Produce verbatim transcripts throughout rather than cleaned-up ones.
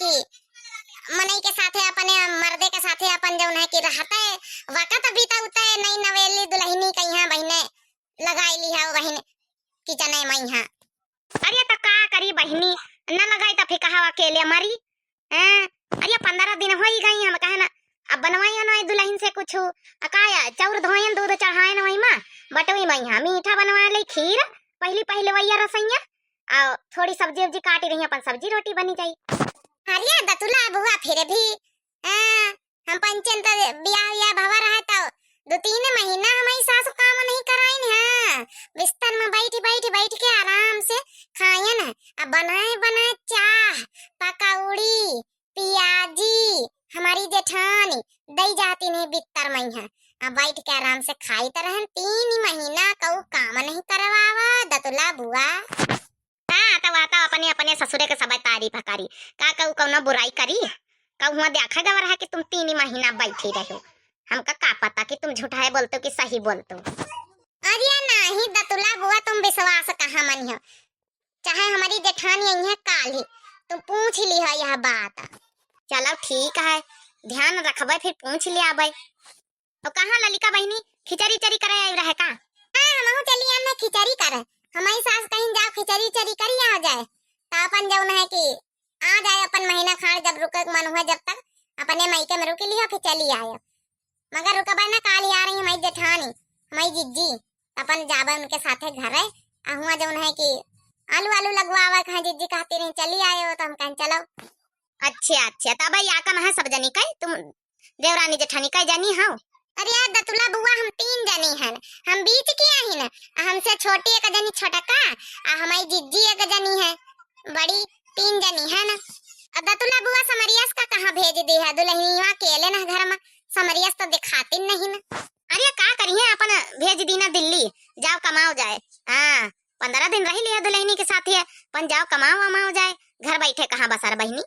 कि मनई के साथे, अपने मर्दे के साथे अपन जौन है कि रहते, वक्त बितौते, नई नवेली दुलहिनी कइहाँ बहिने लगाई लिहा बहिन किचने मइहाँ। अरे त का करी बहिनी, न लगाई त फिर कहा अकेले मरी। हैं? अरे पन्द्रह दिन होई गई, हम कहे ना, अब बनवाई, बनवाई दुलहिन से कुछ, आ का या, चाउर धोएन, दूध चढ़ाएन, वही माँ बटवी मइहाँ मीठा बनवा ले, खीर, पहली पहले वही रसैया, और थोड़ी सब्जी उब्जी काटी रही, अपन सब्जी रोटी बनी जाई। अरे दतुला बुआ, फिर भी, हाँ, हम पंचन त बियाह, बियाह भवा रहा त दो तीन महीना हमरी सासु काम नहीं कराइन, हाँ, बिस्तर में बैठ, बैठ, बैठ के आराम से खाएन, अब बनाए, बनाए चाह, पकौड़ी, पियाजी, हमरी जेठानी दई जाती नहीं बिस्तर मइहाँ, अब बैठ के आराम से खाइत रहन, तीन महीना कऊ काम नहीं करवावा दतुला बुआ। हाँ, त वह त अपने, अपने ससुरे के सबे तारीफ करी। का कहू, कौनो बुराई करी? कहू हुआ देखा गवा रहा कि तुम तीन ही महीना बैठी रहो। हमका का पता कि तुम झूठा है बोलतो कि सही बोलतो। अरे नाही दतुला बुआ, तुम विश्वास कहाँ मनिहो, चाहे हमरी जेठानी आई है काल ही, तुम पूछ लिहो यह बात। चलो ठीक है, ध्यान रखबे, फिर पूछ लियाबे। तो कहाँ ललिका बहिनी खिचड़ी चरी करे आई रहे का? हाँ, हमहू चली आन खिचड़ी करे। हमरी सास कहिन जाओ खिचड़ी चरी करी आ जाए। त अपन जौन है कि आ जाए, अपन महीना खाड़ जब रुके के मन हुआ जब तक अपने मायके में रुकी लिहो, फिर चली आए। मगर रुकबे ना, काल ही आ रही हमरी जेठानी, हमरी जिज्जी, अपन जाबे उनके साथे घरे। आ हुआ जौन है कि आलू आलू लगवावे कहाँ जिज्जी कहती रही चली आए हो, तो हम कहें चलो। अच्छा, अच्छा, तब या कम है सब जनी कई तुम देवरानी जेठानी कई जनी हौ? अरे यार दतुला बुआ, हम तीन जनी हन, हम बीच की आहिन, आ हमसे छोटी एक जनी छोटका, आ हमरी जिज्जी एक जनी है बड़ी, तीन जनी है ना। आ दतुला बुआ समरियस का कहाँ भेज दिहा, दुलहिनिया अकेले ना घर में, समरियस तो दिखाती नहीं ना। अरे का करिए, अपन भेज दी ना दिल्ली, जाओ कमाओ जाए। हाँ, पन्द्रह दिन रही लिया दुलहिनी के साथ ही, अपन जाओ कमाओ वमाओ जाए, घर बैठे कहाँ बसर बहिनी।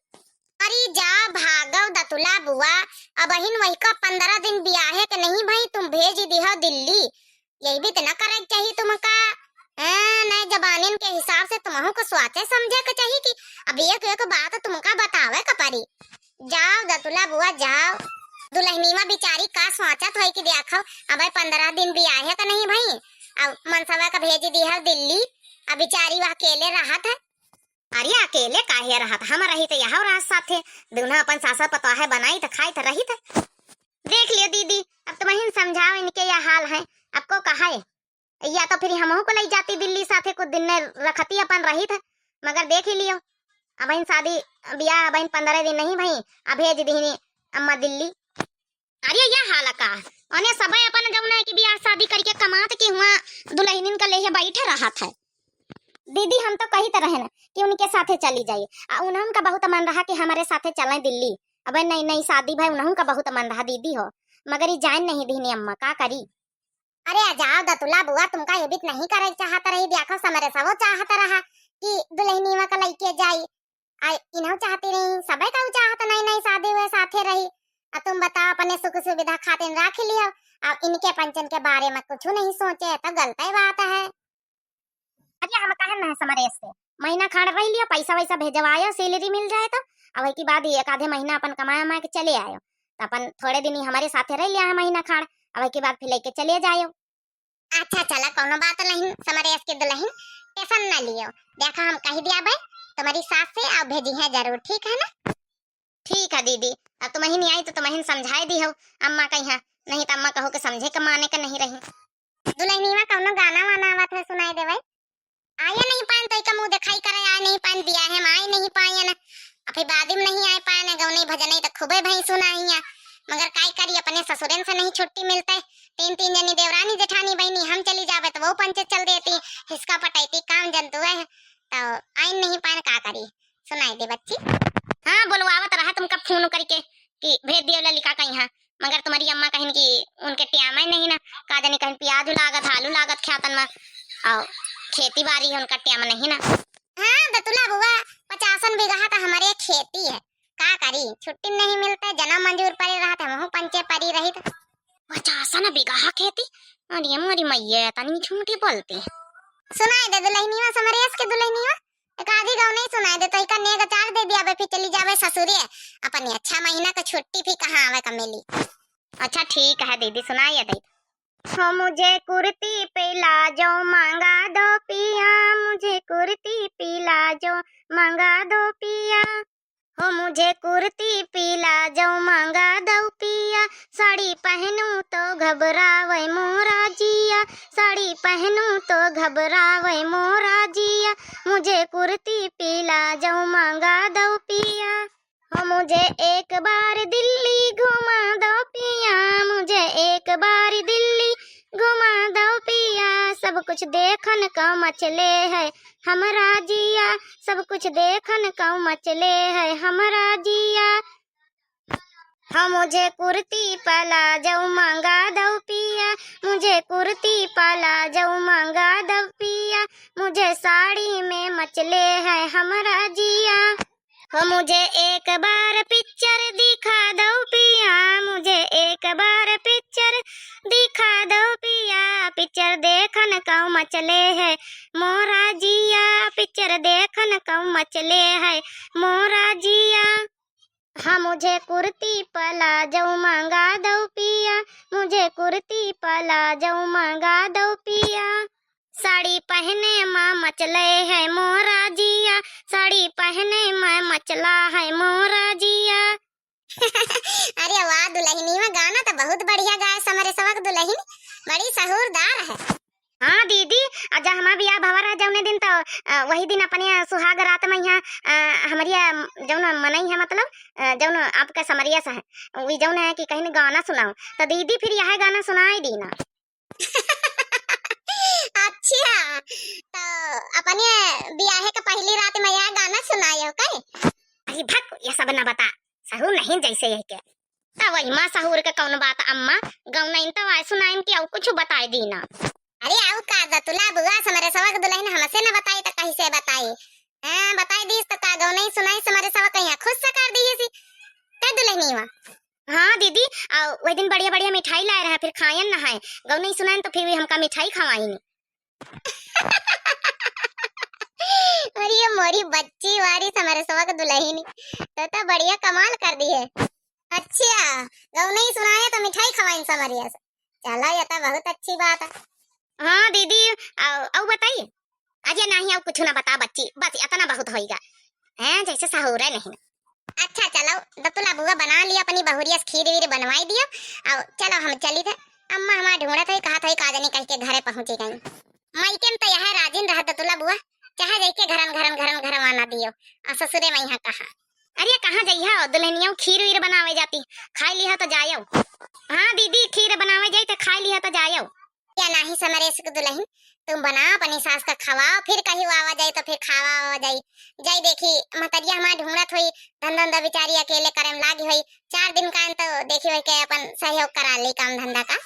अरे जा भागव दतुला बुआ, अबहिन वही का पन्द्रह दिन बियाहे के नहीं भई, तुम भेज दिहो दिल्ली। यही भी तो न करे के चाहिए तुमका। हैं, नए जमाने के हिसाब से तुमहू को सोचे समझे के चाहिए कि अब एक एक बात तुमका बतावे के पड़ी। जाओ दतुला बुआ जाओ, दुलहिनीवा बिचारी का सोचत होई कि देखो, अबे पन्द्रह दिन बियाहे का नहीं भई, अब मनसवा का भेज दिहो दिल्ली, अब बिचारी वह अकेले रहत है। अरे अकेले काहे रहत, हम रहित यहौ रहत साथे, दुनो अपन सास पतोह बनाइत खाइत रहित। देख लियो दीदी, अब तुमहिन समझाओ इनके यह हाल है, अब को कहे, या तो फिर हमहू को लई जाती दिल्ली साथे, कुछ दिन में रखती अपन रहित, मगर देख ही लियो, अबहिन शादी बियाह अबहिन पन्द्रह दिन नहीं भई, अब भेज दिहनी अम्मा दिल्ली। अरे या हाल का, ओने सबे अपन जौन है कि बियाह शादी करके कमात कि हुआ दुलहिनिन का लेहे बैठे रहत है। दीदी हम तो कहित रहेन कि उनके साथे चली जाई, आ उन्हन का बहुत मन रहा कि हमरे साथे चलें दिल्ली। अबे नई नई शादी भई, उन्हन का बहुत मन रहा दीदी हो, मगर ई जाइन नहीं दिहनी अम्मा, का करी। अरे आ जाओ दतुला बुआ, तुमका ये भी नहीं करे चाहत रही, देखो समरेसवो चाहत रहा कि दुलहिनीवा का लइके जाई, आ इन्हू चाहती रही, सबे कहू चाहत नई नई शादी हुए साथे रही। आ तुम बताओ, अपने सुख सुविधा खातिर राख लियो, अब इनके पंचन के बारे में कुछ नहीं सोचे, तो गलत बात है। अरे हम कहे ना समरेस से, महीना खाड़ रह लियो, पैसा वैसा भेजवायो, सैलरी मिल जाए तो, अब की बाद एक आधे महीना अपन कमाए उमाए के चले आयो, तो अपन थोड़े दिन ही हमारे साथे रह लिया है महीना खाड़, अब की बाद फिर लेके चले जायो। अच्छा चला, कौनो बात नहीं, समरेस के दुलहिन, टेंशन ना लियो। देखा हम कही दिया बे तुम्हारी सास से, अब भेजी है जरूर, ठीक है ना? ठीक है दीदी, अब तुमहिन आई तो तुमहिन समझाए दिहो अम्मा कइहाँ, नहीं तो अम्मा कहो के समझे के माने के नहीं रही। दुलहिनीवा कौनो गाना वाना आवत है सुनाई देवे? आया नहीं पाएन तो इका मुँह दिखाई करे, आए नहीं पाएन, बियाहे में आए नहीं पाएन, अभी बादी में नहीं आए पाएन, गौने भजने तो खूबे भई सुनाइया, मगर काई करी अपने ससुरेन से नहीं छुट्टी मिलते, तीन तीन जनी देवरानी जेठानी बहिनी हम चली जावे तो वो पंचे चल देती, हिसका पटैती काम जनतुए है, तो आइन नहीं पाएन का करी, सुनाई दे बच्ची। हाँ बोलवावत रहा तुमका फोन करके कि भेज दियो ललिका कइहाँ, मगर तुम्हारी अम्मा कहिन कि उनके टेम ही नहीं ना, का जानी कहिन प्याज लागत, आलू लागत खेतन में, और खेती बाड़ी है उनका टेम नहीं ना। हाँ दतुला बुआ, पचासन बीघा तो हमारे खेती है, का करी, छुट्टी नहीं मिलते, जना मंजूर परे रहत, हमहू पंचे परी रहित। पचासन बीघा खेती? अरे मोरी मैया, तनी झूठी बोलती। सुनाई दे दुलहिनीवा, समरेस के दुलहिनीवा, एक आधी गौनई सुनाई दे, तो इका नेग चार दे दिया बे, फिर चली जावे ससुरे। अपनी अच्छा महीना का छुट्टी फिर कहाँ आवे का मिली। अच्छा ठीक है दीदी, सुनाइए दे। हो मुझे कुर्ती प्लाजो मंगा दो पिया, मुझे कुर्ती प्लाजो मंगा दो पिया। हो मुझे कुर्ती प्लाजो मंगा दो पिया, साड़ी पहनूं तो घबरावे मोरा जिया, साड़ी पहनूं तो घबरावे मोरा जिया, मुझे कुर्ती प्लाजो मंगा दो पिया। हो मुझे एक बार दिल्ली घुमा दो पिया, मुझे एक बार दिल्ली घुमा दो पिया, सब कुछ देखन का मचले है हमरा जिया, सब कुछ देखन का मचले है हमरा जिया। हो मुझे कुर्ती प्लाजो मंगा दो पिया, मुझे कुर्ती प्लाजो मंगा दो पिया, मुझे साड़ी में मचले है हमरा जिया। हो मुझे एक बार पिक्चर दिखा दो पिया, मुझे एक बार पिक्चर दिखा दो पिया, पिक्चर देखन का मचले है मोरा जिया, पिक्चर देखन का मचले है मोरा जिया। हाँ मुझे कुर्ती प्लाजो मंगा दो पिया, मुझे कुर्ती प्लाजो मंगा दो पिया, साड़ी पहने मा मचले है मोरा जिया, साड़ी पहने मा मचला है मोरा जिया। अरे वाह दुलहिनी, गाना तो बहुत बढ़िया गाए समरेसवा क दुलहिन, बड़ी सहूरदार है। हाँ दीदी, आ जा हमार बियाह भवा रहा जौने दिन तो, अ, वही दिन अपने सुहाग रात में यहाँ, अ, हमरी, अ, जौन मनई है मतलब, अ, जौन आपका समरिया से है, वही जौन है कि कहीं गाना सुनाओ, तो दीदी फिर यह गाना सुनाई दी ना। अच्छा, तो अपने बियाहे के पहली रात में यह गाना सुनायो करे? अरे भक, यह सब न बता, सहूर नहीं जैसे यही के। तब वही माँ सहूर के कौन बात अम्मा, गौनइन तो आए सुनाइन कि और कुछ बताए दी ना। अरे आऊ का दतुला बुआ, समरेसवा क दुलहिन हमसे न बताई तो कैसे बताई? हाँ, बताई दीस तो का गौनई सुनाई समरेसवा कहीं खुश से कर दी सी। ते दुलहिनी वा। हाँ दीदी, आ, वही दिन बढ़िया बढ़िया मिठाई लाए रहे, फिर खायन ना है, गौनई सुनाइन तो फिर भी हमका मिठाई खवाइन। अरे मोरी बच्ची वारी समरेसवा क दुलहिनी, तो, तो बढ़िया कमाल कर दी है। अच्छा, गौनई सुनाए तो मिठाई खवाइन समरिया से। चलो, ये तो बहुत अच्छी बात है। हाँ दीदी, औ, औ बताई। अरे नहीं, और कुछ ना बता बच्ची, बस इतना बहुत होइगा। हैं, जैसे सहूरे नहीं। अच्छा चलो, दतुला बुआ बना लिया अपनी बहुरिया से खीर वीर बनवाई दियो। और चलो हम चली थे, अम्मा हमार ढूंढत है, कहा था का जानी कह के घरे पहुंची गई। माइके में तो यह राजिन रह दतुला बुआ, चाहे जाके घरन घरन घरन घरवाना दियो, और ससुरे में यहाँ कहा। अरे कहाँ जइहा दुलहिनिया, खीर वीर बनावे जाती, खाई लिहा तो जायो। हाँ दीदी, खीर बनावे जाई तो खाई लिहा तो जायो। या नाही समरेस के दुलहिन, तुम बनाओ अपनी सास का खवाओ, फिर कहीं आवा जाई तो फिर खावा आवा जाई। जाई देखी महतरिया हमार ढूंढत होई, धन धंधा बेचारी अकेले करे में लागी होई, चार दिन का तो देखी होई के अपन सहयोग करा ली काम धंधा का।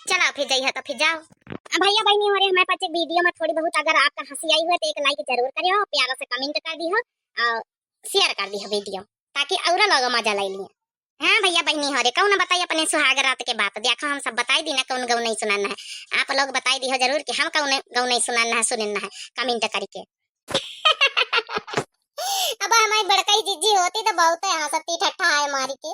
चला फिर जइहा तो फिर जाओ। अब भैया बहनी हो रे, हमारे पास एक वीडियो में थोड़ी बहुत अगर आपका हंसी आई हुई तो एक लाइक जरूर करियो, प्यारा से कमेंट कर दियो और शेयर कर दियो वीडियो, ताकि और लोग मजा ले लिए। हाँ भैया बहनी हो रे, कौन बताई अपने सुहाग रात के बात, देखो हम सब बताई दी ना कौन गौनई सुनाना है। आप लोग बताई दियो जरूर कि हम कौन गौनई सुनाना है, सुनना है, कमेंट करके। अब हमारी बड़कई जीजी होती तो बहुत हंसती ठट्ठा है मारी के।